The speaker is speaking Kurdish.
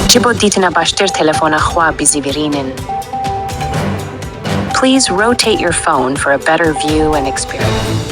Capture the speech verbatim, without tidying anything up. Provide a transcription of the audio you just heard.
Ji bo dîtina baştir telefona xwe bizîvirînin. Please rotate your phone for a better view and experience.